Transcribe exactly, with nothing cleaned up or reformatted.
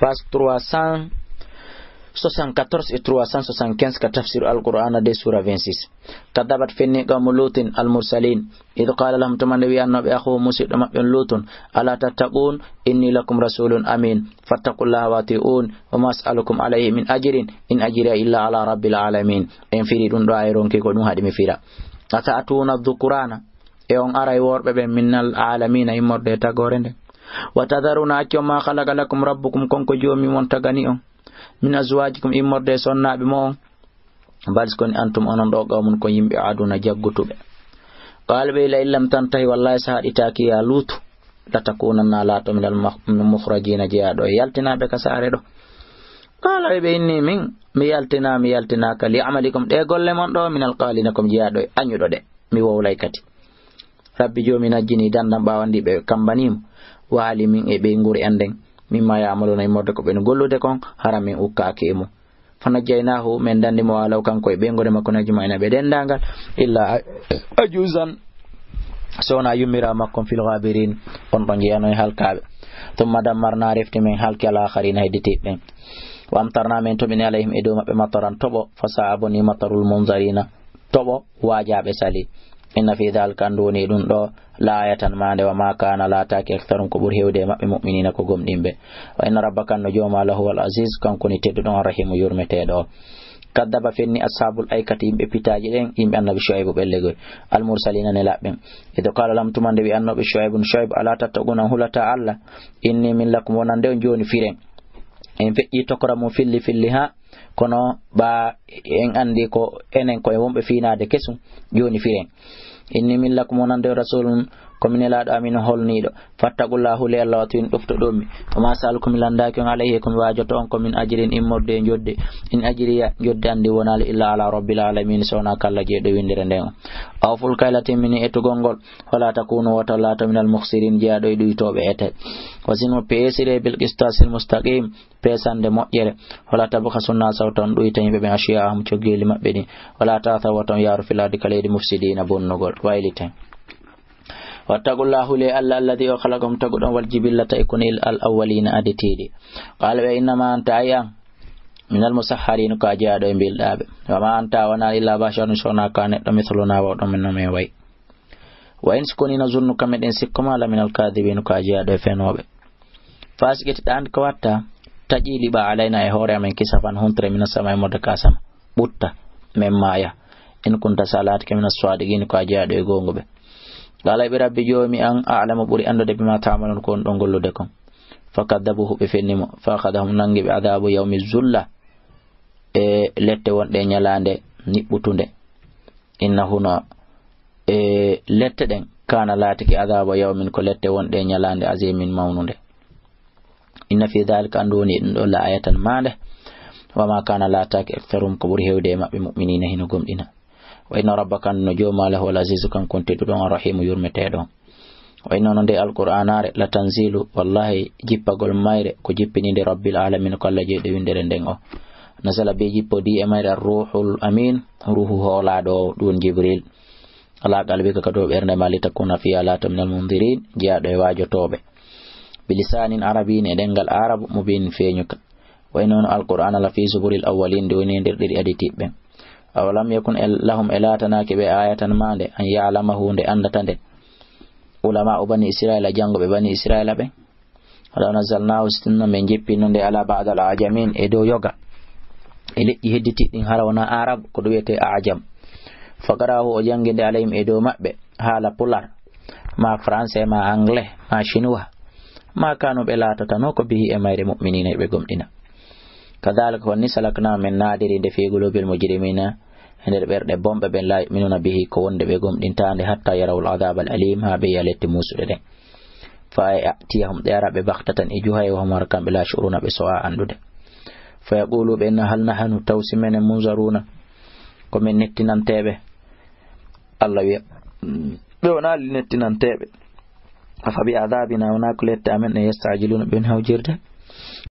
Page trois cent soixante-quatorze et trois cent soixante-quinze ka tafsir Al-Qur'ana de sura vingt-six. Kaddabat fenni qawmu Lutin al-mursalin. Idh qala lahum, tuma nde wi'anno ɓe akhuhu musiɗɗo maɓɓe on Lutun, "Ala tattaqun, inni lakum rasulun amin, fattaqullaha wa ati'un, wa ma as'alukum alayhi min ajrin, in ajriya illa ala rabbil alamin." En firi ɗum ɗo ay ronki ko ɗum haɗi mi fira. Ata'tuna dhukurana, e on aray worɓe ɓen, min al alamina, immorde e tagore nden. Wa tadharuna, acci on ma khalaqa lakum rabbukum, kon ko joomi mon tagani on, min azwajikum, immorde e sonnaaɓe mo on. Bal, sikoni, antum, onon ɗo, qawmun, ko yimɓe, aduna, jaggutuɓe. Qala ɓe, la in lam tantahi, wallahi, sa haɗitaaki ya Lutu, la takunanna, laato min al mukh-, min mukhrajina, jeyaaɗo e yaltinaaɓe ka saare ɗo. Qala ɓe, inni min, mi yaltina, mi yaltinaaka, li amalikum, ɗe golle mon ɗo, min al qalina, ko mi jeyaaɗo e añuɗo ɗe, mi wowlay kadi. Rabbi joomi najjini dandam ɓaawo ndi ɓe kambani mo, waali min e ɓeynguure an nden, mimma ya'maluna, immorde ko ɓen gollude kon, hara min ukkaaki e mum. Fa najjaynahu, men dandi mo, wa ahlahu, kanko e ɓeynguure makko, ajma'ina, ɓe dendaangal, illa a-, ajuzan, so wona yummiraa makko, fil ghabirin, on ɗon jeyano e halkaaɓe. Thumma dammarna, refti men halki, al akharina, hedditiiɓe ɓen. Wa amtarna, men toɓini, alayhim, e dow maɓɓe, mataran, toɓo, fa sa'a, boni, matarul munzarina, toɓo waajaaɓe sali. Inna fi dhalika, anndu woni e ɗum ɗo, la ayatan, maande, wa ma kana, laataaki, aktharum, ko ɓuri heewde e maɓɓe, mu'minina, ko gomɗinɓe. Wa inna rabbaka, no jooma, la huwal aziz, kanko woni tedduɗo on, arrahimu, yurmeteeɗo. Kaddaba, fenni, ashabul aikati, yimɓe pitaaji ɗen, yimɓe annabi Shuaybu ɓellegol, al mursalina, nelaaɓe ɓen. Idh qala lahum, tuma nde wi'annoɓe Shuaybun, Shuaybu, ala tattaquna, on hulata Allah, inni min lakum, wonande on jooni firen. En feƴƴi tokora mum filli filli ha, kono ɓa en anndi ko enen ko e wonɓe fiinaade kesum, jooni firen. Inni min lakum, wonande rasulun, ko mi nelaaɗo, amin, holniiɗo. Fattaqullaha, hule Allah, wa ati'un, ɗoftoɗon mi. Wa ma as'alukum, mi lanndaaki on, alayhi, ko mi waajoto on, ko min ajrin, immorde e jodde. In ajriya, jodde an ndin wonaali, illa ala rabbil alamin, so wonaa ka Allah jeyɗo winndere nden on. Awful kayla, timmini etugol ngol. Wala takunu, wota laato, minal mukhsirin, jeyaaɗo e ɗuytooɓe ete. Wa zinu, peesire, bil qistasil mustaqim, peesande moƴƴere. Wala tabkhasu nnasa, wota on ɗuyta yimɓe ɓen, ashya'ahum, coggeeli maɓɓe ɗin. Wala ta'thaw, wota on yaaru, fil ardi, ka leydi, mufsidina, bonnugol, wayliten. Wattaqullaha, hule Allah, alladhi, o khalaqakum, taguɗo on, wal jibillata, e koni, al awwalina, aditiiɗi. Qala ɓe, innama anta, ay an, minal musahharin, ko a jeyaaɗo e mbilɗaaɓe. Wa ma anta, a wonaa, illa basharun, so wonaa ka neɗɗo, mithluna, wawɗo men no men wayi. Wa in, sikoni, nazunnuka, meɗen sikko ma, la minal kadhibin, ko a jeyaaɗo e fenooɓe. Fasiqiti, ɗan ko watta, taƴi liɓa, alayna, e hoore amen, kisafan, huntere, mina samai, immorde ka sama, ɓutta, men maaya. In kunta, sa laatike, mina sadiqin, ko a jeyaaɗo e goonguɓe. Qala ɓe, rabbi joomi an, a'lamu, ɓuri anndude, bima ta'malun, ko on ɗon gollude kon. Fakaddabuhu, ɓe fenni mo. Fa akhadhahum, nangi ɓe, adhabu yawmi zulla, e lette wonɗe ñalaande niɓɓutunde. Innahu, no e lette ɗen, kana, laatike, adhaba yawmin, ko lette wonɗe ñalaande, azimin, mawnunde. Inna fi dhalika, anndu woni e ɗum ɗo, la ayatan, maande. Wa ma kana, laataaki, aktharuhum, ko ɓuri heewde e maɓɓe, mu'minina, hino gomɗina. Wa inna rabbaka, no jooma, la huwal azizu, kanko on tedduɗo on, arrahimu, yurmeteeɗo on. Wa inna, no nde alqur'aanaare, la tanzilu, wallahi, jippagol mayre, ko jippiniinde, rabbil alamin, ko Allah jeyɗo winndere nden o. Nazala, be jippodii e mayre, ar-ruhul amin, ruhu hoolaaɗo o, ɗum Jibril. Ala qalbika, ka dow ɓernde ma, litakuna fiha, laato minal mundirin, jeyaaɗo e waajotooɓe. Bilisanin arabin, e ɗemngal arabu, mubin, feeñuka. Wa inna, no alqur'aana, la fi zuburil awwalin, nde woni e nder ɗeɗi aditiiɓe ɓen. Awalam yakun, e lahum, e laatanaaki ɓe, ayatan, maande, an ya'lamahu, nde anndata nde ulama'u bani Israila, jannguɓe bani Israila ɓen. Walaw nazzalnahu, si tawno men jippino nde, ala ba'dal ajamin, e dow yoga e leƴƴi hedditiiɗi ɗin, hara wonaa arab, ko ɗum wiyetee ajam. Faqara'ahu, o janngi nde, alayhim, e dow maɓɓe, haala pular, ma français, ma anglais, ma chinois, ma kanu, ɓe laatatano ko bihi, e mayre, mu'minina, ɓe gomɗina. Kadhalika, ko ni, salakna, men naadiri nde, fi qulubil mujrimina, e nder ɓerɗe bonɓe ɓen, la yu'minuna bihi, ko wonde ɓe gomɗintaa nde, hatta yarawul adhabal alim, haa ɓe yi'a lette muusuɗe ɗen. Fa ya'tiyahum, ɗe ara ɓe, baghtatan, e juhay, wa hum, hara kamɓe, la yash'uruna, ɓe so'aa anndude. Fa yaqulu, ɓe inna, hal nahnu, taw si menen, munzaruna, ko men nettinanteeɓe? Allah wi'a, ɓe wonaali nettinanteeɓe. Afa bi adhabina, wonaa ko lette amen ɗen, yasta'jiluna, ɓe woni hawjirde?